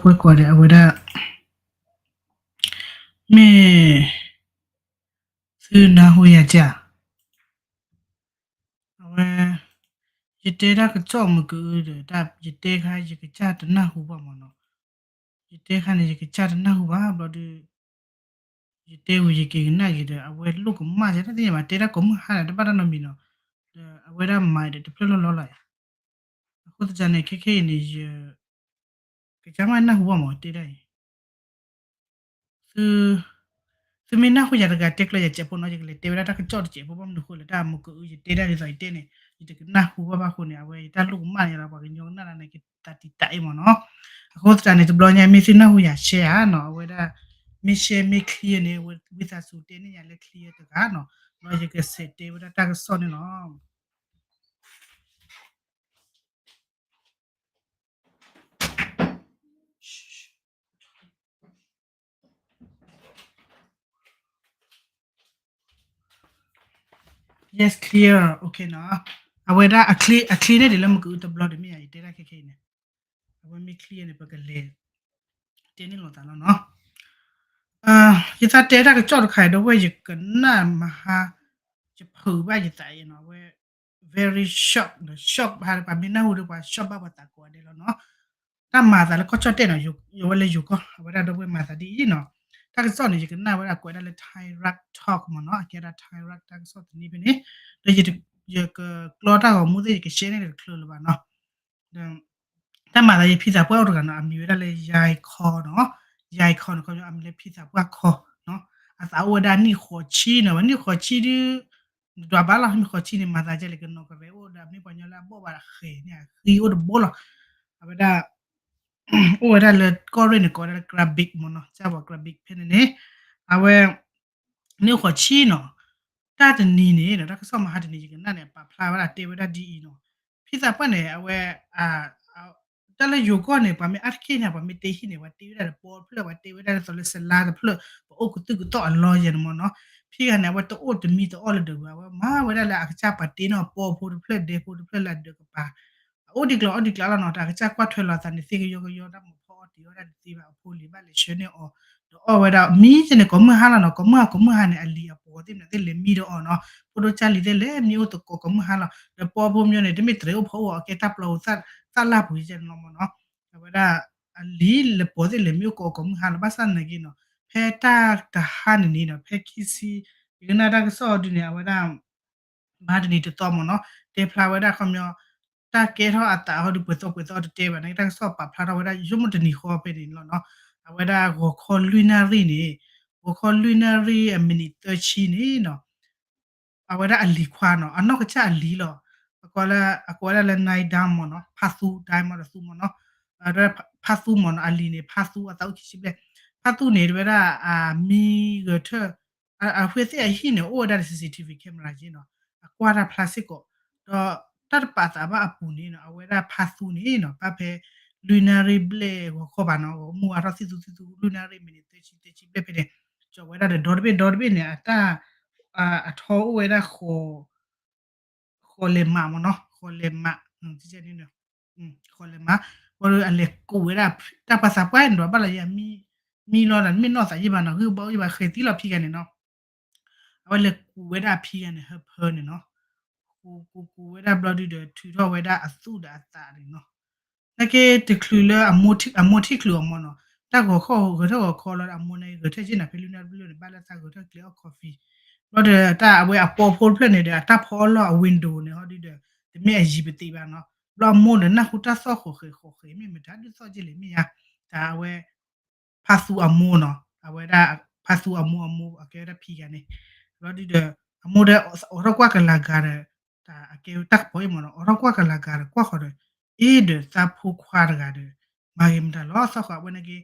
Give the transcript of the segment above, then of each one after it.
ကွဲးကိးဒီး အဝဲဒၣ် မ့ၢ်သုနၢ်ဟူယၤကၢ်, အဝဲ ယတဲတၢ်ကစီၣ်မုၢ်ကအုဒီး ယတဲခါ ယကစၢ်တနၢ်ဟူဘၣ်မၢ်နီၤ. ယတဲခါန့ၣ် ယကစၢ်တနၢ်ဟူဘၣ်ဘျီဒီး ယတဲဝံၤယက့ၤကနၣ်က့ၤဒီး အဝဲလိၣ်ကမၣ်ယၤတသ့ၣ်ညါဘၣ်, တဲတၢ်ကိးမုၢ်ဟါန့ၣ် တဘၣ်တၢ်နီတမံၤနီၤ, ဒီးအဝဲဒၣ်မၤဒီးတဖျၢၣ်လီၢ်လီၢ်လီၤယၤ. အဃိသတးန့ၣ် ခဲခဲအံၤန့ၣ် ယ ကစၢ်မ့ၢ်နၢ်ဟူဘၣ်မၢ် တဲဒၣ်အံၤ သု သုမ့ၢ်နၢ်ဟူယၤတဂၤတဲကျၢၤယၤစဲးဖိနီၤ, ယကလဲၤတဲဝဲဒၣ်တၢ်ကစီၣ်တစဲးဖိ ဘၣ်မနုၤဃိလဲၣ် တၢ်မုၢ်ကအု ယတဲဒၣ်ဒ်သိးယတဲန့ၣ် ယတကနၢ်ဟူဘၣ်ဘၣ်အဃိန့ၣ် အဝဲယတၢ်လိၣ်ကမၣ်န့ၣ်လီၤ ပှၤကညီကနၣ်ဒၣ်န့ၣ် ကသးတံာ်တာ်အံၤမၢ်နီၤ. အဃိသတးန့ၣ် တဘျီညါမ့ၢ်သုနၢ်ဟူယၤ share နီၤ, အဝဲဒၣ် မ့ၢ် share မ့ၢ် clear န့ၣ် ဝံသးစူၤတဲန့ၢ်ယၤလၢ clear တဂၤနီၤ, ဒီးယကဆဲးတဲဝဲဒၣ်တၢ်ကစီၣ်န့ၣ်လီၤ. Yes, clear, okay နီၤ. အဝဲဒၣ်အ clear အ clear န့ၣ်ဒ်လၢမုၢ်ကအုတဘျီဒီးမ့ၢ်ယၤ ယတဲဒၣ်ခဲခဲအံၤန့ၣ်, အဝဲမ့ၢ် clear န့ၣ် ပကလဲၤ တဲန့ၢ်လိာ်သးလီၤနီၤ. ယသးတဲတၢ်ကစီၣ်တခါအံၤဒီးဝဲ ယကနၣ်မဟါ ယဖုးဘၣ်ယသးအံၤနီၤ, အဝဲ very shock ဒီး shock ဘၣ် ပှၤမ့ၢ်နၢ်ဟူဒီးပှၤ shock ဘၣ်ပှၤသးကိးဂၤဒဲးလီၤနီၤ. တၢ်မၤသးလၢကီၢ်ကၠီၣ်တဲၣ်နီၤ, ယဝဲလၢယိၤကီၢ် အဝဲဒၣ်ဒီပုၢ်ဝဲၢ်မၤသးဒ်အံၤနီၤ. တၢ်ကစီၣ်န့ၣ် ယကနၣ်ဝဲဒၣ်ကွဲးဒၣ်လၢ Thai Rak Talk မ့ၢ်နီၤ, အကဲဒၣ် Thai Rak တၢ်ကစီၣ်တနံၤဖဲန့ၣ်, ဒီးယကကျီတၢ်ဂီၤမူသ့ၣ် ယက share န့ၢ်တချုးလၢၤဘၣ်နီၤ. ဒီး တၢ်မၤသးယဖံသးပှၢ်အိၣ်တဂၤနီၤ, အမံၤဝဲဒၣ်လၢ ယၤခီနီၤ, ယၤခီန့ၣ် ခီပညီအမံၤလၢဖံသးပှၢ်ခီနီၤ. အသးအိၣ်ဝဲဒၣ်နံၣ်ဃိးဆံနီၤ, ဝဲနံၣ်ဃိးဆံဒုး ဒွးဘၣ်လီၤ, နံၣ်ဃိးဆံန့ၣ် မၤသးကဲလၢကနီၤကရဲအိၣ်ဒီး မ့ၢ်ပှၤညီလၢအဘီၣ်ဘၣ်ဃဲၤန့ၣ် အဃံအိၣ်တဘိလီၤ. အဝဲဒၣ် အိၣ်ဝဲဒၣ်လၢကီၢ်ရ့ၣ်န့ၣ် ကိးဝဲဒၣ်လၢ Krabi မ့ၢ်နီၤ, ကၢ်ဘီ Krabi ဖဲန့ၣ်န့ၣ် အဝဲ နံၣ်ဃိးဆံနီၤ, တၢ်တနံၤန့ၣ်ဒီး တၢ်ကစီၣ်မဟါတနံၤ ယကနၣ်န့ၣ် ပာ်ဖျါဝဲဒၣ်တဲဝဲဒၣ်ဒ်အံၤနီၤ, ဖံသးပှၢ်န့ၣ် အဝဲ တၢ်လၢယိၤကီၢ်န့ၣ် ပှၤမ့ၢ်အါတက့ၢ်န့ၣ် ပှၤမ့ၢ်တ့ဟံၣ်န့ၣ် ပှၤတ့ဝဲဒၣ်ဒီးပီတဖျၢၣ် ပှၤတ့ဝဲဒၣ်ဒ်သိးလၢစလါတဖျၢၣ် ပအိၣ်ကသုၣ်ကသီၣ်အလီၢ်ယဲန့ၣ်မ့ၢ်နီၤ. ဖံဂၤန့ၣ် အဝဲတအိၣ်တမံၤတအီၣ်လၢၤဒီးဝဲ အဝဲမၤဝဲဒၣ်လၢအကစၢ်ပှၤတ့န့ၢ်ပီဖိတဖျၢၣ်ဒဲဖိတဖျၢၣ်လၢအဒၢးကပၤ အအိၣ်ဒံးကျိၤအီၣ်ဒံးကျိၤလီၤနီၤ, တၢ်အကစၢ်ကွၢ်ထွဲလီၤအသးန့ၣ် သ့ၣ်ကယီကယီ တၢ်မၤဖီအီၣ်တ့ၤအီၣ်တၢ်တသ့ဘၣ် အဖိလံၤဘၣ်လဲၤဆှၢန့ၢ်အီၤ ဒီးအီၣ်ဝဲဒၣ်မံယဲန့ၣ် ကိးမုၢ်ဟါလီၤနီၤ, ကိးမုၢ်ဟါကိးမုၢ်ဟါန့ၣ် အလံၤအပှီၤသ့ၣ်မနုၤသ့ၣ်လဲၤမံဒီးအီၤနီၤ, ဖိဒိၣ်ကၢ်လံၤသ့ၣ်လဲၤမံအိၣ်သကိးကိးမုၢ်ဟါလီၤ, ဒီးပီဖိမ့ၢ်န့ၣ် တမ့ၢ်တရံးအိၣ်ဖီအိၣ်အီၤ အကဲတၢ်ပျီပူၤ သၣ်လၢ်ပူၤယဲန့ၣ်လီၤမ့ၢ်နီၤ, အဝဲဒၣ် အလံၤလဲၤပိာ်သ့ၣ်လဲၤမံအိၣ်ကိးကိးမုၢ်ဟါလီၤ, ဘၣ်ဆၣ်သနာ်က့နီၤ, ဖဲတၢ်တဟါန့ၣ်န့ၣ်နီၤ, ဖဲခံဆံ ယကနၣ်တၢ်ကစီၣ်ဒုန့ၣ် အဝဲဒၣ် မဟါတနံၤတသီမ့ၢ်နီၤ, တဲဖျါဝဲဒၣ်ခီပညီ တၢ်ကဲထီၣ်အသးဟီဒုးပှဲၤသီပှဲၤသီတတဲဘၣ်န့ၣ် တၢ်ကစီၣ်ပာ်ဖျါထီၣ်ဝဲဒၣ် ယဆိကမိၣ်တနံၤဃီဖဲန့ၣ်လီၤနီၤ, အဝဲဒၣ်ဂီၤခီလွံၢ်နၣ်ရံၣ်န့ၣ်, ဂီၤခီလွံၢ်နၣ်ရံၣ်အမံးနံးသၢဆံန့ၣ်နီၤ အဝဲဒၣ်အလံၤခွါနီၤ, အနီၢ်ကစၢ်အလံၤလီၤ, အကိးဝဲဒၣ်လၢ Nai Dam မ့ၢ်နီၤ, ဖါသူ Dam မ့ၢ်ဒီးသူမ့ၢ်နီၤ, ဖါသူမ့ၢ်နီၤ, အလံၤန့ၣ် ဖါသူ အသးအိၣ်ခံဆံဘျဲၣ်, ဖါသူန့ၣ် တဝဲဒၣ် အမံဂဲၤထၢၣ် အဃိသ့ၣ်အဟံၣ်န့ၣ် အိၣ်ဝဲဒၣ်ဒီး CCTV camera က့နီၤ, အကွၢ်တၢ်ဖျါစ့ၢ်ကီး, ဒီးတၢ်တပာ်သးဘၣ်အပူၤန့ၣ်နီၤ, အဝဲဒၣ်ဖါသူန့ၣ်နီၤ, ဘၣ်ဖဲလွံၢ်နၣ်ရံၣ်ဘျဲၣ်ဂီၤခီဘၣ်နီၤ, ဂီၤမူအါထီၣ်သံသူသံသူ လွံၢ်နၣ်ရံၣ်မံးနံးသၢဆံသၢဆံဘျဲၣ်ဖဲန့ၣ်, ကၠီၤဝဲဒၣ်ဒီး ဒီတဘ့ၣ်ဒီတဘ့ၣ်န့ၣ် အတၢ် အထီအိၣ်ဝဲဒၣ် ဃီးလဲၤမးမ့ၢ်နီၤ, ဃီးလဲၤမး, ဃီးလဲၤမး, ဝံၤဒီးအလဲၤကူးဝဲဒၣ် တၢ်ပှၤသးပှၢ်န့ၣ်ဒီး ဘၣ်လီၤယၤမံ မံလီၤဒီး မ့ၢ်နီၢ်သးယံၢ်ဘၣ်နီၤ, ဂုၢ်ဘီၣ်ယံၢ်ဘၣ် ဃဲၤသံလီၤဖံဂၤန့ၣ်နီၤ, အဝဲလဲၤကူးဝဲဒၣ်အဖံဂၤန့ၣ် ဟၢဖၢန့ၣ်နီၤ, ကူးကူးကူးဝဲဒၣ်ဘျီဒုဒီး ထုးထီၣ်ဝဲဒၣ်အသူၣ်ဒီးအသးန့ၣ်နီၤ, နာ်က့တချုးလၢ အမိၢ်ထံၣ်ချုးအီၤမ့ၢ်နီၤ, တၢ်ဂီၤခီဂဲၤထၢၣ်ဂီၤခီလီၤဒီး အမိၢ်န့ၣ်ဂဲၤထၢၣ်က့ၤနၤ ဖဲလွံၢ်နၣ်ရံၣ်ဘျဲၣ်န့ၣ် ဘၣ်လၢသးဂဲၤထၢၣ်ကျဲအီၣ် coffee, ဘျီဒီးတၢ်အဝဲအပီဖိတဖျၢၣ်န့ၣ်ဒီး အတၢ်ဖီအီၣ်လီၢ်အ window န့ၣ်ဟီဒုဒီး တမ့ၢ်အယံၤပသ့ဘၣ်နီၤ, ဘျီအမိၢ်ဒီးနၢ်ဟူတၢ်သီၣ်ဃီးဃဲးဃီးဃဲး မ့ၢ်မတၤဒုးသီၣ်က့ၤလဲၣ်မ့ၢ်ယါ, တၢ်အဝဲ ဖါသူအမိၢ်နီၤ, အဝဲဒၣ် ဖါသူအမိၢ်အမိၢ် အကဲဝဲဒၣ်ဖံဂၤန့ၣ်, ဘျီဒုဒီး အမိၢ်ဒီးအိးထီၣ်ကွၢ်ကလၤဂၤဒီး တၢ်အကဲတၢ်ကပီၤအံၤမ့ၢ်နီၤ, အိးထီၣ်ကွၢ်ကလၤဂၤဒီး ကွၢ်ဃီၤဒီး အ့ဒီးသးဖိခွါတဂၤဒီး မၤဂ့ၤမတၤလီၤ သီၣ်ဃီးအဝဲန့ၣ်က့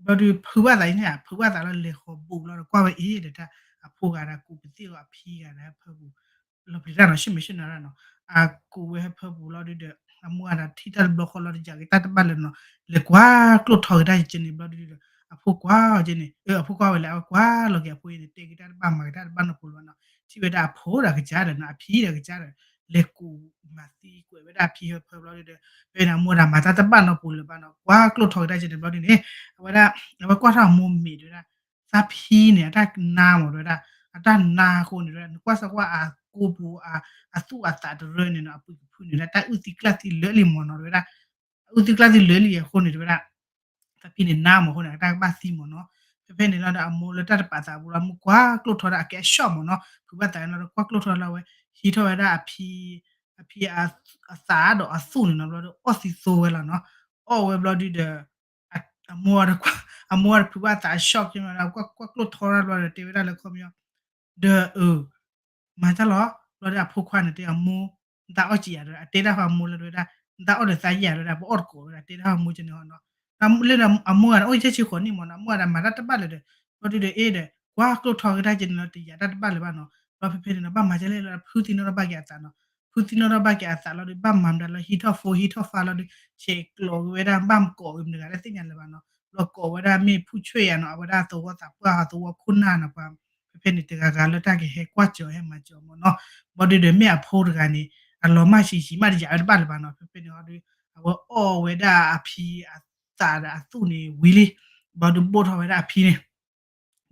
ဘျီဒုဖုးဘၣ်သးအံၤန့ၣ် ဖုးဘၣ်သးလီၤ လဲၤဃီၤဘူးလီၤဒီး ကွၢ်ဝဲအ့ဒီးတၢ်အဖိဂၤဒီး ကူးပသ့ၣ်အီၤအဖံဂၤဒီး ဖၢပူၤ လီၤပျံၤတၢ်နီၤ ဆ့ၣ်မဲာ်ဆ့ၣ်နီၤတၢ်နီၤ, အကူးဝဲဟဲဖၢပူၤလီၤဒုဒီး အမိၢ်အဒီးထံၣ်တၢ်တဘျီဃီလီၤဒီး ယၤက့ၤတၢ်တဘၣ်လၢနီၤ, လဲၤကွၢ်ကျိၣ်ထီက့ၤတၢ်ယက့ၤန့ၣ် ဘျီဒုဒီး အဖိကွၢ်အီၤက့ၤန့ၣ် အဖိကွၢ်ဝဲလဲၣ် အဝဲကွၢ်လီၤက့ၤအဖိအံၤန့ၣ် တဲက့ၤတၢ်တဘၣ်မၤက့ၤတၢ်တဘၣ်နီတပူၤလၢၤဘၣ်နီၤ, ထံၣ်ဝဲဒၣ်အဖိဒီးကစၢ်ဒီးနီၤ အဖံဒီးကစၢ်ဒီး လဲၤကူးမၤသံကွဲးဝဲဒၣ်အဖံဟၢဖၢဘျီဒုဒီး ဖဲန့ၣ်အမိၢ်ဝဲဒၣ်မၤတၢ်တဘၣ်နီတပူၤလၢၤဘၣ်နီၤ ကွၢ်ကျိၣ်ထီကဒါက့ၤန့ၣ်ဘျီဒုန့ၣ် အဝဲဒၣ် အဝဲကွၢ်ထီၣ်အမိၢ်မ့ၢ်တဲဝဲဒၣ် သးဖံန့ၣ် အတၢ်နါမ့ၢ်တဲဝဲဒၣ် အတၢ်နါအဃိန့ၣ်တဲဝဲဒၣ် နကွၢ်စ့ၢ်ကွၢ်အကိာ်ပူၤ အသူၣ်အသးတရၢန့ၣ်နီၤ အပုၢ်ကဖုန့ၣ် တၢ်အုၣ်သံကျၢ်သံလၢာ်လံမ့ၢ်နီၤ တဲဝဲဒၣ် အုၣ်သံကျၢ်သံလၢာ်လံအဃိန့ၣ်တဲဝဲဒၣ် သးဖံန့ၣ်နါမ့ၢ်အဃိန့ၣ် အတၢ်ကဘၣ်သံမ့ၢ်နီၤ ဖဲဖဲန့ၣ်လီၤဒီးအမိၢ်လၢတၢ်တပာ်သးအပူၤလီၤ မ့ၢ်ကွၢ်ကျိၣ်ထီဒီးအကဲအ shock မ့ၢ်နီၤ ဖုးဘၣ်သးလီၤဒီးကွၢ်ကျိၣ်ထီလီၤဝဲ ဟံးထီၣ်ဝဲဒၣ်အဖံ အဖံအသးဒီးအသူၣ်န့ၣ်နီၤ ဘျီဒီးအီၣ်သံသိဝဲလီၤနီၤ အီၣ်ဝဲဘျီဒုဒီး အမိၢ် အမိၢ်ဝဲတဖုးဘၣ်သးအ shock ဖဲန့ၣ်ဒီး ကွၢ်ကျိၣ်ထီတၢ်ဘျီဒီးတဲဝဲဒၣ်လၢခီပညီ ဒီးအ မၤတၢ်လီၤ ဘျီဒီးအဖိခွါန့ၣ်တဲအမိၢ် နတၢ်အီၣ်ကံယၤတဲဝဲဒၣ် အတဲဒၣ်ဃီအမိၢ်လၢတဲဝဲဒၣ် နတၢ်အီၣ်ဒီးသးယၤတဲဝဲဒၣ် ပအီၣ်တကိးဝဲဒၣ် တဲဒၣ်ဃီအမိၢ်ကန့ၣ်ဟီနီၤ လၢအမိၢ်ဂၤန့ၣ် အိၣ်ယဲၢ်ဆံဃိးနံၣ်မ့ၢ်နီၤ အမိၢ်ဂၤဒီးမၤတၢ်တဘၣ်လၢၤဒီး ဘျီဒုဒီးအ့ဒီး ကွၢ်ကျိၣ်ထီကဒါက့ၤန့ၣ်လီၤ တယာ်တၢ်တဘၣ်လၢၤဘၣ်နီၤ ဘျီဖဲဖဲန့ၣ်ဒီး ဘၣ်မၤဒ်လဲၣ်လၢ ဖုသံနီၣ်ထီၣ်ဘၣ်က့ၤအသးနီၤ ဖုသံနီၣ်ထီၣ်ဘၣ်က့ၤအသးလီၤဒီး ဘၣ်မၤမတၤလၢဟံးထီၣ်ဖိဟံးထီၣ်ဖါလီၤဒီး ဆဲးကျိးက့ၤဝဲဒၣ် ဘၣ်မကိးက့ၤမတၤတဂၤလၢသ့ၣ်ညါလၢၤဘၣ်နီၤ ဘျီကိးဝဲဒၣ်မ့ၢ်ဖုဆွဲၣ်ယၤနီၤ အဝဲဒၣ်သဝီသးပှၢ် သဝီခိၣ်နၢ်နီၤ ပှၤ ဖဲဖဲန့ၣ်တဂၤဂၤလၢတၢ်ကဟဲကွၢ်စၢၤဟဲမၤစၢၤမ့ၢ်နီၤ ဘျီဒုဒီးမ့ၢ်အဖိတဂၤန့ၣ် အလီၤမၢ်ဆံးဆံးမးတယာ်ဝဲတဘၣ်လၢၤဘၣ်နီၤ ဖဲဖဲန့ၣ်ဒီး အဝဲအီၣ်ဝဲဒၣ်အဖံအသးဒီးအသူၣ်န့ၣ်ဝံၤလံ ဘျီဒုဘိၣ်ထီၣ်ဝဲဒၣ်အဖံန့ၣ်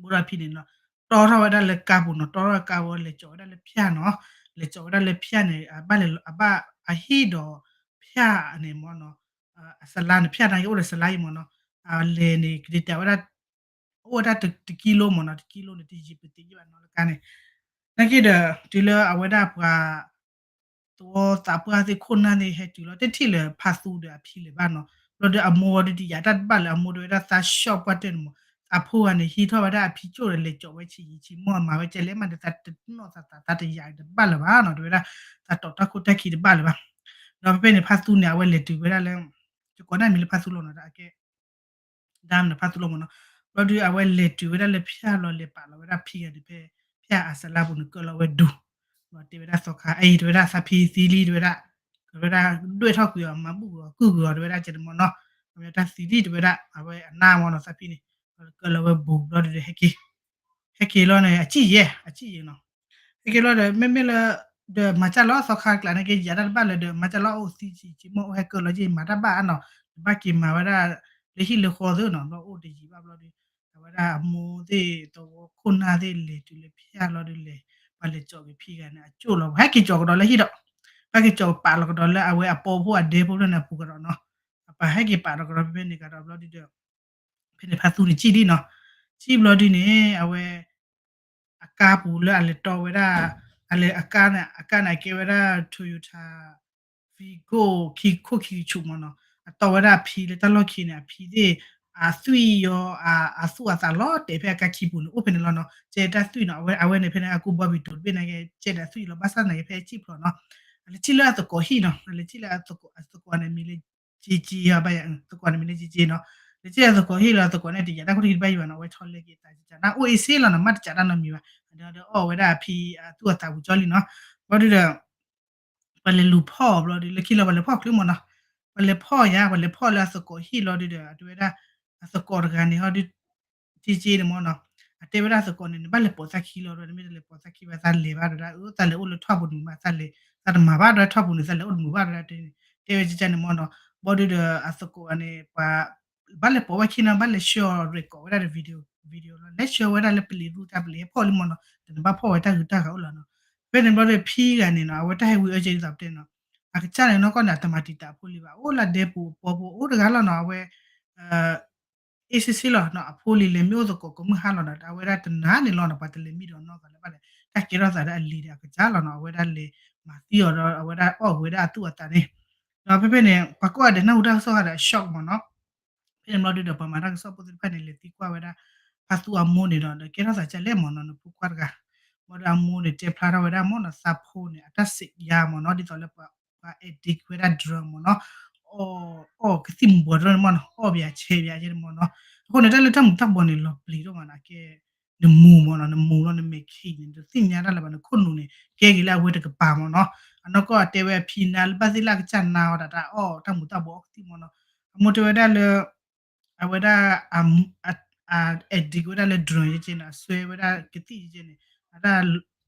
ဘိၣ်ထီၣ်အဖံန့ၣ်နီၤ တီထီၣ်ဝဲဒၣ်လၢကါပူၤနီၤ တီထီၣ်ကါဝဲလဲၤကၠီၤဝဲဒၣ်လၢဖၠၣ်နီၤ လဲၤကၠီၤဝဲဒၣ်လၢဖၠၣ်န့ၣ် အဘၣ်လဲၤ အဘၣ်အဟ့ၣ်ဒီးဖၠၣ်န့ၣ်မ့ၢ်နီၤ အစလါန့ၣ် ဖၠၣ်နာ်က့အိၣ်ဒီးစလါအံၤမ့ၢ်နီၤ အလဲၤန့ၣ် ကဒတၢၢ်ဝဲဒၣ် အိၣ်ဝဲဒၣ်တကံလိမ့ၢ်နီၤ တကံလိန့ၣ် တယံာ်ပသံးယံာ်ဘၣ်နီၤလၢကါန့ၣ် နာ်က့ဒီး တုၤလၢအဝဲဒၣ်ပှၤ သဝီသးပှၢ်သ့ၣ်ခိၣ်နၢ်သ့ၣ်ဟဲတုၤလီၤ တထံၣ်လၢၤဖါသူဒီးအဖံလၢၤဘၣ်နီၤ ဘျီဒီးအမိၢ်ဝဲဒုတယာ်တၢ်တဘၣ်လၢၤ အမိၢ်တဲဝဲဒၣ်သး shock ပှၢ်တၢၢ်န့ၣ်မ့ၢ် အဖိဂၤန့ၣ် ဟံးထီၣ်ဝဲဒၣ်အဖံကၠိၣ်ဒီးလဲၤကၠီၤဝဲဆံးယံာ်ဆံးမီၢ် မၤဝဲကဲလဲၣ်မးဒီးသးတနီၣ်သးသး သးတယာ်တဘၣ်လၢၤဘၣ်နီၤ တဲဝဲဒၣ် သးတီၣ်တၢ်ခိၣ်တၢ်ခံတဘၣ်လၢၤဘၣ် ဒီးဖဲဖဲန့ၣ်ဖါသူန့ၣ် အဝဲလဲၤတုၤဝဲဒၣ်လၢ ယကိးဒၣ်မံၤလၢဖါသူလီၤနီၤ အကဲ ဒၣ်မနုၤဖါသူလီၤမ့ၢ်နီၤ ဘျီဒုး အဝဲလဲၤတုၤဝဲဒၣ်လၢဖၠၣ်လီၤ လဲၤပာ်လီၤဝဲဒၣ်ဖံဂၤန့ၣ်ဖဲ ဖၠၣ်အစလါပူၤန့ၣ် ကၢလီၤဝဲဒူ ဘျီတဲဝဲဒၣ်သီခါ အအံၤတဲဝဲဒၣ်သးဖံသံလံတဲဝဲဒၣ် ကဝဲဒၣ် ဒွဲၣ်ထီၣ်ကွံာ်အီၤ မၤဘူၣ်ကွံာ်အီၤ ကုၢ်ကွံာ်အီၤတဲဝဲဒၣ်ကဲန့ၣ်မ့ၢ်နီၤ အဝဲတၢ်သံလံတဲဝဲဒၣ် အဝဲအနါမ့ၢ်နီၤသးဖံန့ၣ် ကၢလီၤဝဲဘူးဘျီဒုး ဟဲက့ၤ ဟဲက့ၤလီၤန့ၣ် အစံၣ်ယဲၢ် အစံၣ်ယဲၢ်နီၤ ဟဲက့ၤလီၤဒီး မ့မ့ၢ်လၢ ဒီးမၤစၢ်လီၤသီခါကျးန့ၣ်က့ၤ ယၤတၢ်တဘၣ်လၢၤဒီး မၤစၢ်လီၤအိၣ်သံဆံးဆံးမီၢ် အိၣ်ဟဲကၢလီၤက့ၤ မၤတၢ်ဘၣ်အါနီၤ တဘၣ်က့ၤမၤဝဲဒၣ် လၢဟံၣ်လၢဃီသ့နီၤ ဘျီအိၣ်တယံာ်ဘၣ်ဘျီဒီး အဝဲဒၣ်အမိၢ်သ့ၣ် သဝီခိၣ်နၢ်သ့ၣ်လဲၤတုၤလၢဖၠၣ်လီၤဒီးလဲၤ ပှၤလဲၤကၠီၤက့ၤဖံဂၤန့ၣ် အကၠိၣ်လီၤ ဟဲက့ၤကၠီၤကဒီးလၢဟံၣ်ဒီး ဘၣ်က့ၤကၠီၤပာ်လီၤကဒီးလၢအဝဲအပီဖိအဒဲဖိလၢန့ၣ်အပူၤကဒီးနီၤ အပၢ်ဟဲက့ၤပာ်လီၤကဒီးဖဲဖဲန့ၣ်ကဒီးဘျီဒုးဒီး ဖဲန့ၣ်ဖါသူန့ၣ်စံၣ်လံနီၤ စံၣ်ဘျီဒုန့ၣ် အဝဲ အကါပူၤလၢအလဲၤတီဝဲဒၣ် အလဲၤအကါန့ၣ် အကါန့ၣ်အကဲဝဲဒၣ် Toyota Vigo ခံခိၣ်ခံကဆူးမ့ၢ်နီၤ အတီဝဲဒၣ်အဖံလၢတၢ်လီၢ်ခံန့ၣ် အဖံသ့ၣ် အသွံၣ်ယီၤ အသူၣ်အသးလီၤတဲာ်ဖဲအကါခံပူၤန့ၣ် အိၣ်ဖဲန့ၣ်လီၤနီၤ ကဲတၢ်သွံၣ်နီၤ အဝဲအဝဲန့ၣ်ဖဲန့ၣ် အကူဘီဘံၤတိၤတဘ့ၣ်န့ၣ်ကဲ ကဲဒီးအသွံၣ်လီၤ ဘၣ်ဆၣ်န့ၣ်ကဲဖဲအစံၣ်ဖျိးနီၤ အလဲၤထံၣ်လၢအသကိးဟံၣ်နီၤ အလဲၤထံၣ်လၢအသကိး အသကိးန့ၣ်မံၤလၢ က့က့ဘၣ်ယၤ သကိးန့ၣ်မံၤလၢက့က့နီၤ လဲၤထံၣ်လၢအသကိးဟံၣ်လီၤ အသကိးန့ၣ်တယာ်တၢ်ခိၣ်တံၢ်တဘၣ်ယံၤဘၣ်နီၤ အဝဲဆီလဲက့ၤသးကကနၣ်အိၣ်အ့ၣ်စ့လီၤနီၤ မ့ၢ်တကးတၢ်နီတမံၤဘၣ် ဒီးအီၣ်ဝဲဒၣ်အဖံအသူၣ်အသးပူၤကၠီလံနီၤ ဘျီဒုဒီး ပှၤလဲၤလူၤဖီၣ်အီၤဘျီဒုး လၢခံလီၤပှၤလဲၤဖီၣ်ချုးမ့ၢ်နီၤ ပှၤလဲၤဖီၣ်ယၤ ပှၤလဲၤဖီၣ်လၢအသကိးဟံၣ်လီၤဒုဒီး အတဲဝဲဒၣ် အသကိးတဂၤန့ၣ်ဟီဒု က့က့န့ၣ်မ့ၢ်နီၤ အတဲဝဲဒၣ်အသကိးန့ၣ် နဘၣ်လဲၤပိာ်သးခံလီၤဒီး နမ့ၢ်တလဲၤပိာ်သးခံဘၣ် သးလဲၤဘၣ်ဒၣ် အၢ သးလဲၤအိၣ်လၢထီၣ်ပူၤန့ၣ်မး သးလဲၤ သးတမၤဘၣ်ဒၣ်ထီၣ်ပူၤန့ၣ် သးလဲၤအိၣ်တမုာ်ဘၣ်ဒၣ် တဲဝဲကကန့ၣ်မ့ၢ်နီၤ ဘျီဒုဒီးအသကိးန့ၣ် ပှၤ ဘၣ်လဲၤပိာ်ဝဲခံနီၤ ဘၣ်လဲၤဆှၢအီၤ record ဝဲဒၣ်ဒီး video video လီၤ လဲၤဆှၢဝဲဒၣ်လၢပလံၤသူတၢ်ပလံၤ ဟဲဖီၣ်လံမ့ၢ်နီၤ တနဘၣ်ဖီၣ်ဝဲတၢ်ဂုၤတၢ်ဂၤအိၣ်လီၤနီၤ ဖဲန့ၣ်ဘျီဒီးဖံဂၤန့ၣ်နီၤ အဝဲတၢ်ဟဲဝံၤအၢကဲဒ်သိးပတဲနီၤ အကစၢ်န့ၣ်နီၢ်ကီၢ်န့ၣ် အတမၤတံာ်တာ်အဖိလံဘၣ် အိၣ်လၢဒဲပူၤအပီပူၤအိၣ်တဂၤလီၤနီၤ အဝဲ အ့ၣ်စ့စ့လီၤနီၤ အဖိလံၤလဲၤမ့ၢ်အိၣ်သကိးကမုၢ်ဟါလီၤဒီး အဝဲဒၣ်တနာ်န့ၣ်လီၤနီၤ ပှၤတလဲၤမံဒီးနီၢ်သးလၢၤဘၣ်ဒီး တၢ်ကဲထီၣ်သးဒီးအလံၤဒီးအကစၢ်လီၤနီၤ အဝဲဒၣ်လဲၤမၤသံအီၤဒီး အဝဲဒၣ်အီၣ်ဝဲဒၣ်အသူၣ်အသးန့ၣ် ဒီးဖဲဖဲန့ၣ် ပှၤကိးဂၤဒဲးနၢ်ဟူတၢ်ကစီၣ်ဂၤဒီးအ shock မ့ၢ်နီၤ ဖဲန့ၣ်ဘျီဒုဒီး ပှၤမၤတၢ်ကစီၣ်ဖိသ့ၣ်တဖၣ်န့ၣ် လဲၤသံကွၢ်ဝဲဒၣ် ဖါသူအမိၢ်န့ၣ်ဒီး ဒီးကဲထီၣ်သးဒ်လဲၣ်မ့ၢ်နီၤ နဖိခွါတဂၤ ဘျီဒီးအမိၢ်န့ၣ် တဲဖျါထီၣ်ဝဲဒၣ်မ့ၢ်နီၤ သးဖိန့ၣ် အတၢ်စံးယါမ့ၢ်နီၤ ဒ်သိးလၢပှၤ ပှၤ addict ဝဲဒၣ် drug မ့ၢ်နီၤ အီၣ် အီၣ်ကသံၣ်မူၤဘှီးတဖၣ်န့ၣ်မ့ၢ်နီၤ အီၣ်ပယၤဆဲးပယၤကဲန့ၣ်မ့ၢ်နီၤ အဃိန့ၣ် တၢ်လၢတၢ်မူၤတၢ်ဘှီးန့ၣ် လီၤပျံၤဒိၣ်မးနီၤ ကဲ နမူၤမ့ၢ်နီၤ နမူၤလီၤ နမဲာ်ခံန့ၣ် နတသ့ၣ်ညါတၢ်လၢၤဘၣ် နခိၣ်နူာ်န့ၣ် ကဲက့ၤလၢအဝဲတကပၤမ့ၢ်နီၤ အနီၢ်ကီၢ်တဲဝဲအဖံနါလၢဘၣ်သ့ၣ်လၢအကစၢ်နါအီၤဒၣ်တၢ်အီၣ်တၢ်မူၤတၢ်ဘှီးအီၣ်ကသံၣ်မ့ၢ်နီၤ အမိၢ်တဲဝဲဒၣ်လၢ အဝဲဒၣ် အ addict ဝဲဒၣ်လၢ drug ယဲကဲန့ၣ် အစွဲဝဲဒၣ်ကသံၣ်ယဲကဲန့ၣ် အတၢ်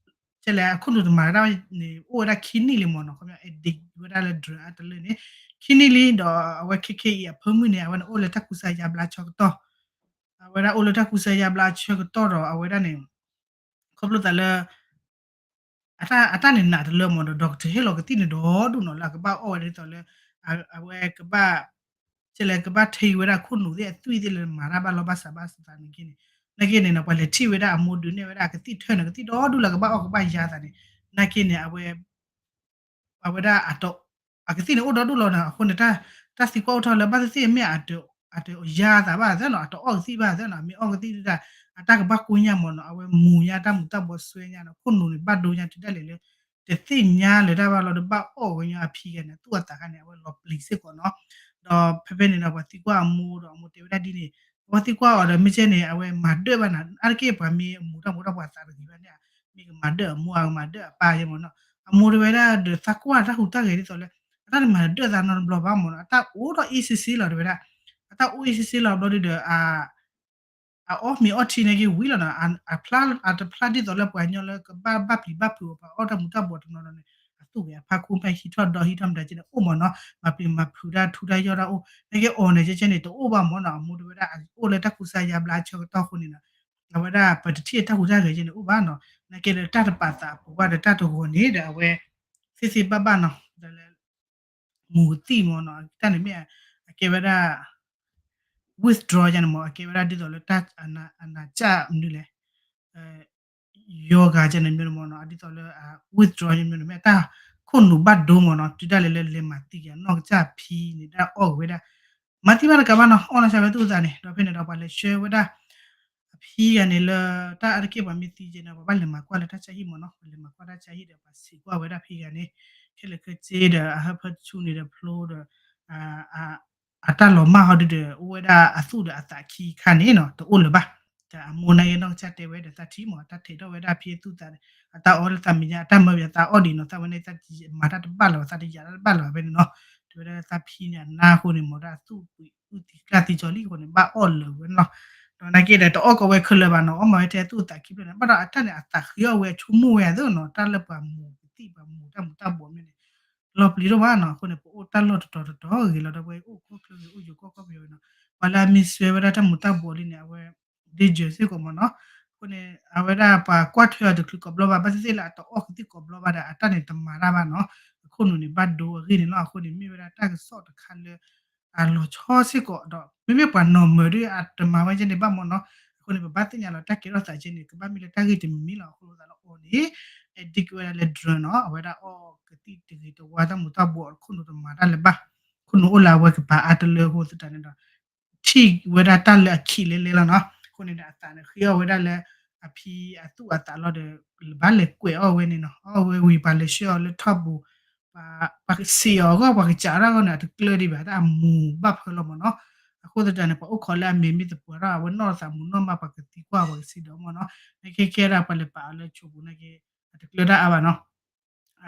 တဲလဲၣ် အခိၣ်နူာ်တမၤတၢ်ဘၣ်န့ၣ် အိၣ်ဝဲဒၣ်ခံနံၣ်လံမ့ၢ်နီၤ, ခီပညီ addict ဝဲဒၣ်လၢ drug အါတလၢန့ၣ် ခံနံၣ်လံဒီး အဝဲခဲခဲအံၤအဖၢမုၢ်န့ၣ် အဝဲန့ၣ်အိၣ်လၢတၢ်ကူစါယါဘျါဆၢကတီၢ်, အဝဲဒၣ်အိၣ်လၢတၢ်ကူစါယါဘျါဆၢကတီၢ်ဒီး အဝဲဒၣ်န့ၣ် ခီဖျိသးလၢ အတၢ်န့ၣ်နးတလၢမ့ၢ်ဒီး doctor ဟ့ၣ်လီၤကသံၣ်န့ၣ်ဒီဒူၣ်နီၤ လၢအကဘၣ်အီၣ်ဝဲဒ်သိးလၢ အဝဲကဘၣ် ကလဲၤကဘၣ်ထံဝဲဒၣ်ခိၣ်နူာ်သ့ၣ်အသွံၣ်သ့ၣ်လၢမၤတၢ်ဘၣ်လီၢ်ဘၣ်စးဘၣ်စးသးန့ၣ်က့န့ၣ်, နာ်က့န့ၣ်နီၤ ပှၤလဲၤထံၣ်ဝဲဒၣ်အမိၢ်ဒုးနဲၣ်ဝဲဒၣ်ကသံၣ်ထၢန့ၣ် ကသံၣ်ဒီဒူၣ်လၢကဘၣ်အီၣ်ကဘၣ်ယါသးန့ၣ်, နာ်က့န့ၣ် အဝဲ အဝဲဒၣ် အကသံၣ်န့ၣ်အိၣ်ဒီဒူၣ်လီၤနီၤ, အဃိန့ၣ် တၢ်သံကွၢ်အိၣ်ထီၣ်လၢဘၣ်သ့ၣ်သ့ၣ်မ့ၢ် အတယါသးဘၣ်သ့နီၤ, အတအီၣ်ကသံၣ်ဘၣ်သ့နီၤ, မ့ၢ်အီၣ်ကသံၣ်ဒၣ် အတၢ်ကဘၣ်ကိညၢ်မ့ၢ်နီၤ, အဝဲမူၤညါတၢ်မူၤတၢ်ဘှီးစွဲညါနီၤ, ခိၣ်နူာ်န့ၣ်ဘၣ်ဒိညါတုၤဒၣ်လဲာ်လၢ တသ့ၣ်ညါလၢၤတၢ်ဘၣ်လီၤဒီးဘၣ်အီၣ်ဝဲညီအဖံဂၤန့ၣ် အသူၣ်အသးခါန့ၣ် အဝဲလီၤပျံၤစ့ၢ်ကီးနီၤ, ဒီးဖဲဖဲန့ၣ်ဒီးပှၤသံကွၢ်အမိၢ်ဒီးအမိၢ်တဲဝဲဒၣ်ဒ်န့ၣ်, အဝဲသံကွၢ်အီၤဒီးမ့ၢ်ကဲန့ၣ် အဝဲမၤဒၢၣ်ဘၣ်နၤ, အါတက့ၢ်ပှၤမ့ၢ်အမူၤတၢ်မူၤတၢ်ဘှီးသးတဂ့ၤဘၣ်န့ၣ် မ့ၢ်ကမၤဒၢၣ်အမိၢ် အကမၤဒၢၣ်အပၢ်ယဲမ့ၢ်နီၤ, အမိၢ်တဲဝဲဒၣ်ဒီးသံကွၢ်တၢ်ဟူးတၢ်ဂဲၤဒ်သိးလၢ အတၢ်တမၤဒၢၣ်သးနီတဘျီဘၣ်မ့ၢ်နီၤ, အတၢ်အိၣ်ဒီးအ့ၣ်စ့စ့လီၤတဲဝဲဒၣ်, အတၢ်အိၣ်အ့ၣ်စ့စ့လီၤဘျီဒုဒီး အအီၣ်မ့ၤအီထံန့ၣ်က့ဝံၤလီၤနီၤ, အတဖျါဒ်သိးလၢပှၤကညီလၢကဘၣ်ဘၣ်ပျံၤဘၣ်ဖုးအီၤ ပှၤအီၣ်တၢ်မူၤတၢ်ဘှီးတနီၤနီၤန့ၣ် အသူၣ်ဂဲၤအဖီခိၣ်မ့ၢ်ဟံးထီၣ်ဒီဟံးထီၣ်မတၤကဲန့ၣ် အိၣ်မ့ၢ်နီၤ, မၤပျံၤမၤဖုးတၢ်ထူတၢ်ယိာ်တၢ်အိၣ်, နာ်က့အီၤန့ၣ်ကဲကဲန့ၣ် တအိၣ်ဘၣ်မ့ၢ်နီၤ, အမိၢ်တဲဝဲဒၣ် အိၣ်လၢတၢ်ကူစါယါဘျါဆၢကတီၢ်အဃိန့ၣ်နီၤ အဝဲဒၣ်ပတထံၣ်အတၢ်ဟူးတၢ်ဂဲၤကဲန့ၣ်အိၣ်ဘၣ်နီၤ, နာ်က့လၢတၢ်တပာ်သးပဝဲဒီးတၢ်တဂီၤန့ၣ်ဒီးအဝဲ သ့သ့ဘၣ်ဘၣ်နီၤ, ဒီးလၢ မူၤကသံၣ်မ့ၢ်နီၤ, တၢ်န့ၣ်မ့ၢ် အကဲဝဲဒၣ် withdraw ယါန့ၣ်မ့ၢ် အကဲဝဲဒၣ်ဒ်သိးလၢတၢ်အနးစၢ်မနုၤလဲၣ်, ယီၤဂၤယါန့ၣ်မ့ၢ်မ့ၢ်နီၤ, ဒ်သိးလၢ withdraw ယါမ့ၢ်မ့ၢ် တၢ်ခိၣ်နူာ်ဘၣ်ဒိမ့ၢ်နီၤ, တုၤဒၣ်လဲာ်လၢလဲၤမၤသံက့ၤနီၢ်ကစၢ်ဖံန့ၣ် တၢ်အီၣ်က့ၤဝဲဒၣ် မၤသံဘၣ်တကးဘၣ်နီၤ, အီၣ်နီၢ်ဆါဝဲသူၣ်အသးန့ၣ်, ဒီးဖဲန့ၣ်ဒီးပှၤလဲၤဆှၢဝဲဒၣ် အဖံဂၤန့ၣ်လၢ တၢ်အါတက့ၢ်ပှၤမ့ၢ်သံကဲန့ၣ် ပှၤဘၣ်လဲၤမၤကွၢ်လၢတၢ်ဆါဟံၣ်မ့ၢ်နီၤ, ပှၤလဲၤမၤကွၢ်တၢ်ဆါဟံၣ်ဒီး ပှၤဆံးကွၢ်ဝဲဒၣ်ဖံဂၤန့ၣ် ခဲလၢာ်ခဲဆ့ဒီး အဟၢဖၢတဆူန့ၣ်ဒီးဖျိဒီး အတၢ်လီၤမၢ်ဟီဒုဒီး အိၣ်ဝဲဒၣ်အသူၣ်ဒီးအသးခံခါန့ၣ်နီၤ တအိၣ်လၢၤဘၣ်. ဒီးအမိၢ်နာ်က့နီၢ်ကစၢ်တဲဝဲဒီးသးထံၣ်မ့ၢ် တၢ်ထဲးထီၣ်ဝဲဒၣ်ဖံအသူၣ်သးန့ၣ် အတၢ်အီၣ်လၢသးမဲာ်ညါ အတၢ်မၢပယၤသးအီၣ်ဒံးနီၤ သးဝဲန့ၣ် သးမၤတၢ်တဘၣ်လၢၤဘၣ် သးတယာ်တၢ်တဘၣ်လၢၤဘၣ်ဖဲန့ၣ်နီၤ တဲဝဲဒၣ်သးဖံန့ၣ် အနါအဃိန့ၣ် မ့ၢ်ဒၣ်အသူၣ်ပှံၤအုၣ်သံကျၢ်သံကၠီလံအဃိန့ၣ် ဘၣ်အီၣ်လၢၤဝဲနီၤ ဒီးနာ်က့ဒီးတအီၣ်ကီးဝဲခဲလၢာ်ဘၣ်နီၤ အီၣ်မၤဝဲထဲအသူၣ်အသးခံဖျၢၣ်န့ၣ် ဘၣ်ဒီးအတၢ်န့ၣ် အသးဃ့အီၣ်ဝဲအဆိကမိၣ်ဝဲအသိးနီၤ တၢ်လၢပှၤမူၤကသံၣ်ပှၤမူၤတၢ်မူၤတၢ်ဘှီးမ့ၢ်န့ၣ် လီၤပျံၤဒိၣ်မးနီၤ အဃိန့ၣ် ပအိၣ်တၢ်လီၢ်တတီၤတတီၤဂ့ၤလီၤ ဒီပုၢ်ဝဲၢ် အိၣ်ကီၢ်ချၢဂ့ၤ အိၣ်ယိၤကီၢ်ကီၢ်ပယီၤဂ့ၤနီၤ ပှၤလၢအမ့ၢ်စွဲဝဲဒၣ်တၢ်မူၤတၢ်ဘှီးလံန့ၣ် အဝဲ danger စ့ၢ်ကီးမ့ၢ်နီၤ အဃိန့ၣ် အဝဲဒၣ်ပှၤကွၢ်ထွဲအီၤတချုးကိးဘျီဘၣ် ဘၣ်သ့ၣ်သ့ၣ်လၢအတအီၣ်ကသံၣ်ကိးဘျီဘၣ်ဒီး အတၢ်န့ၣ်တမၤတၢ်ဘၣ်နီၤ အခိၣ်နူာ်န့ၣ် ဘၣ်ဒိအဂ့ၢ်န့ၣ်လီၤ အဃိန့ၣ် မ့ၢ်ဝဲဒၣ်တၢ်ကစီၣ်တခါလၢ အလီၤဆီစ့ၢ်ကီးဒီး မ့မ့ၢ်ပှၤနီၢ်မၢၤဒ်အတမၤဝဲကဲန့ၣ်ဘၣ်မ့ၢ်နီၤ အဃိန့ၣ် ပဘၣ်သ့ၣ်ညါလီၤ တၢ်ကဲထီၣ်သးကဲန့ၣ် ကဘၣ်မ့ၢ်လၢတၢ်ဂ့ၢ်တမံၤမံၤလီၤ အဃိသတးလၢအီၤန့ၣ် addict ဝဲဒၣ်လၢ drug နီၤ အဝဲဒၣ်အီၣ်ကသံၣ်တဂ့ၤတဝါ တၢ်မူၤတၢ်ဘှီး အခိၣ်နူာ်တမၤတၢ်လၢၤဘၣ် ခိၣ်နူာ်အိၣ်လၢအဝဲကပၤအါတလၢအဃိသတးန့ၣ်ဒီး ထံၣ်ဝဲဒၣ်တၢ်လၢအခံးလဲလဲလီၤနီၤ အဃိန့ၣ်ဒီးအသးန့ၣ် ဃ့အီၣ်ဝဲဒၣ်လၢ အဖံအသူၣ်အသးလီၤဒီး ဘၣ်လဲၤကွဲးအီၣ်ဝဲန့ၣ်နီၤ အီၣ်ဝဲဝံၤပှၤလဲၤဆှၢအီၤလၢထီၣ်ပူၤ ပှၤစံးအီၤအဂီၢ် ပှၤကစးထီၣ်အဂီၢ်န့ၣ် အတကျၢၤဒံးဘၣ် တၢ်အမူၤဘၣ်ဖၢလီၤမ့ၢ်နီၤ အဃိသတးန့ၣ် ပှၤအိၣ်ခိးလၢအမဲာ်မ့ၢ်သပှၢ်ထီၣ် အဝဲနီၢ်သးမူၤနီၢ်မး ပှၤကသံကွၢ် ပှၤကစံးဒီးမ့ၢ်နီၤ နကဲကဲဒၣ်ပှၤလဲၤပာ်အီၤလၢဆိပူၤနာ်က့ အတကျၢၤဒၣ်အါဘၣ်နီၤ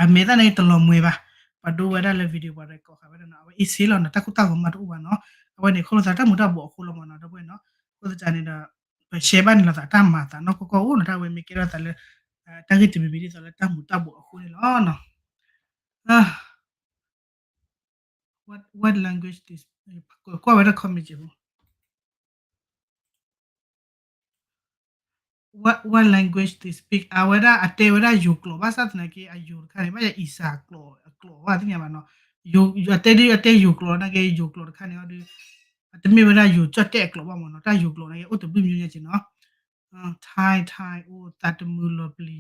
အမဲာ်သၣ်န့ၣ်တလီၤမှဲၤဘၣ် ပှၤဒိဝဲဒၣ်လၢ video ပှၤrecordဃာ်ဝဲဒၣ်နီၤ အဝဲအ့ၣ်စ့လီၤနီၤ တၢ်ကူၣ်တၢ်ဂီၤမးတအိၣ်ဘၣ်နီၤ အဝဲန့ၣ် ခီဖျိသးတၢ်မူၤတၢ်ဘှီးအဃိလီၤမ့ၢ်နီၤ ဒီပုၢ်ဝဲၢ်နီၤ အဃိသတးန့ၣ်ဒီး ပရှဲဘၣ်န့ၣ်လီၤသး တၢ်မၤသးနီၢ်ကီၢ်ကီၢ်အိၣ်နီၤ တၢ်ဝဲမ့ၢ်ကဲထီၣ်သးလၢ တၢ်ဂ့ၢ်တမံၤမံၤဒ်သိးလၢတၢ်မူၤတၢ်ဘှီးအဃိန့ၣ်လီၤနီၤ What language this ကွၢ်ဝဲဒၣ် comment က့ၤဖိ What, what language they speak အဝဲဒၣ်အတဲဝဲဒၣ်ယိၤကျိာ် ဘၣ်ဆၣ်သနာ်က့ အယိၤတခါန့ၣ် ဘၣ်ယၤအံၤစၢ်ကျိာ် အကျိာ်ဘၣ်သ့ၣ်ညါဘၣ်နီၤ အတဲဒ်အတဲယိၤကျိာ်နာ်က့ ယိၤကျိာ်တခါန့ၣ်အီၤဒီး အတမ့ၢ်ဝဲဒၣ်ယိၤကၠီၣ်တဲၣ်အကျိာ်ဘၣ်မ့ၢ်နီၤ တၢ်ယိၤကျိာ်နာ်က့ အိၣ်တဘျုးမံၤညါက့ၤနီၤ Thai Thai အိၣ်သးတမုာ်လီၤပျံၤ လီ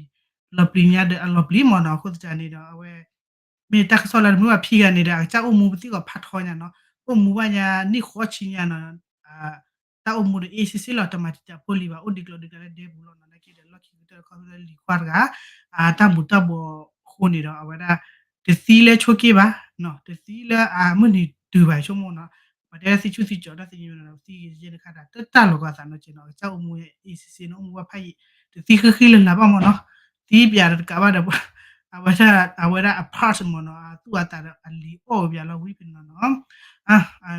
ၤပျံၤညါဒီးအလီၤပျံၤမ့ၢ်နီၤ အဃိသတးန့ၣ်ဒီး အဝဲ မ့ၢ်တၢ်ကစီၣ်လၢတမုာ်ဘၣ်ဖံဂၤန့ၣ်ဒီး အကစၢ်အိၣ်မူပသံၣ်ကီးဖးထီညါနီၤ အိၣ်မူဘၣ်ညါနံၣ်ဃိးဆံညါနီၤ တၢ်အိၣ်မူဒီး အ့ၣ်စ့ၢ်စ့ၢ်လီၤ တမၤတံာ်တာ်ဖိလံၤဘၣ် အိၣ်ဒံးကျိၤဒံးကျၢၤလၢဒဲပူၤလီၤနီၤ နာ်က့ဒီး လီၢ်ခံကတၢၢ်ခီဖျိလၢလံၤခွါတဂၤ အတၢ်မူၤတၢ်ဘှီးအဃိန့ၣ်ဒီး အဝဲဒၣ် တသံလၢဆိက့ဘၣ် တသံလၢအမုၢ်နံၤတုၤဘၣ်ဆိကမိၣ်နီၤ ပှၤတဲသံဆူၣ်သံကၠီၤတၢ်သံညီနီၤ သံယဲၢ်တခါတၢ် တၢ်လီၤကီသးနီၤက့နီၤ ကစၢ်အိၣ်မူအ့ၣ်စ့ၢ်စ့ၢ်နီၤ အိၣ်မူဘၣ်ဖးယံာ် တသံဃံဃံလၤလၤဘၣ်မ့ၢ်နီၤ သံပျးတကးဘၣ်ဒီး အဝဲဒၣ် အဝဲဒၣ်အ part မ့ၢ်နီၤ အသူၣ်အသးဒီးအလံၤအီၣ်ဝဲပျးလီၤဝံၤဖဲန့ၣ်နီၤ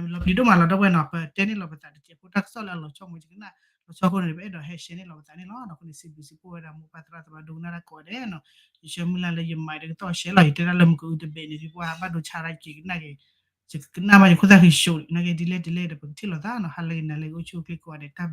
လီၤပျံၤဒိၣ်မးလီၤဒီပုၢ်ဝဲၢ်နီၤ ပတဲန့ၣ်လီၤပသးတစဲးဖိတၢ်ကစီၣ်လၢအလီၤဆီမ့ၢ်ကနၣ် လီၤဆီအဃိန့ၣ် ပအဲၣ်ဒိးဟဲရှဲန့ၣ်လီၤပသးန့ၣ်လီၤ. အဃိန့ၣ် စံးဘျုးစံးဖှိၣ်ဝဲဒၣ်မိၢ်ပၢ်သရၣ်သမါဒိကနၣ်တၢ်ကိးဂၤဒဲးနီၤ, ယဆၢမုၢ်လၢ်လၢယမၤတကတီၢ်ရှဲလီၤ, ယတဲဒၣ်လၢမုၢ်ကအုတဘ့ၣ်န့ၣ် ဖံဖိဟးဘၣ်ဒိဆါဒၣ်က့ၤကနၣ်က့ၤ, ယကနၣ်ဘၣ်ယခိၣ်သၣ်ဃံဆိး နာ်က့ဒ်လဲၣ်ဒ်လဲၣ်ဒီး ပကထံၣ်လိာ်သးနီၤ, ဟါလၢဂ့ၤနၤလၢဂ့ၤ အိၣ်ဆူၣ်အိၣ်ချ့ကိးဂၤဒဲး တၢ်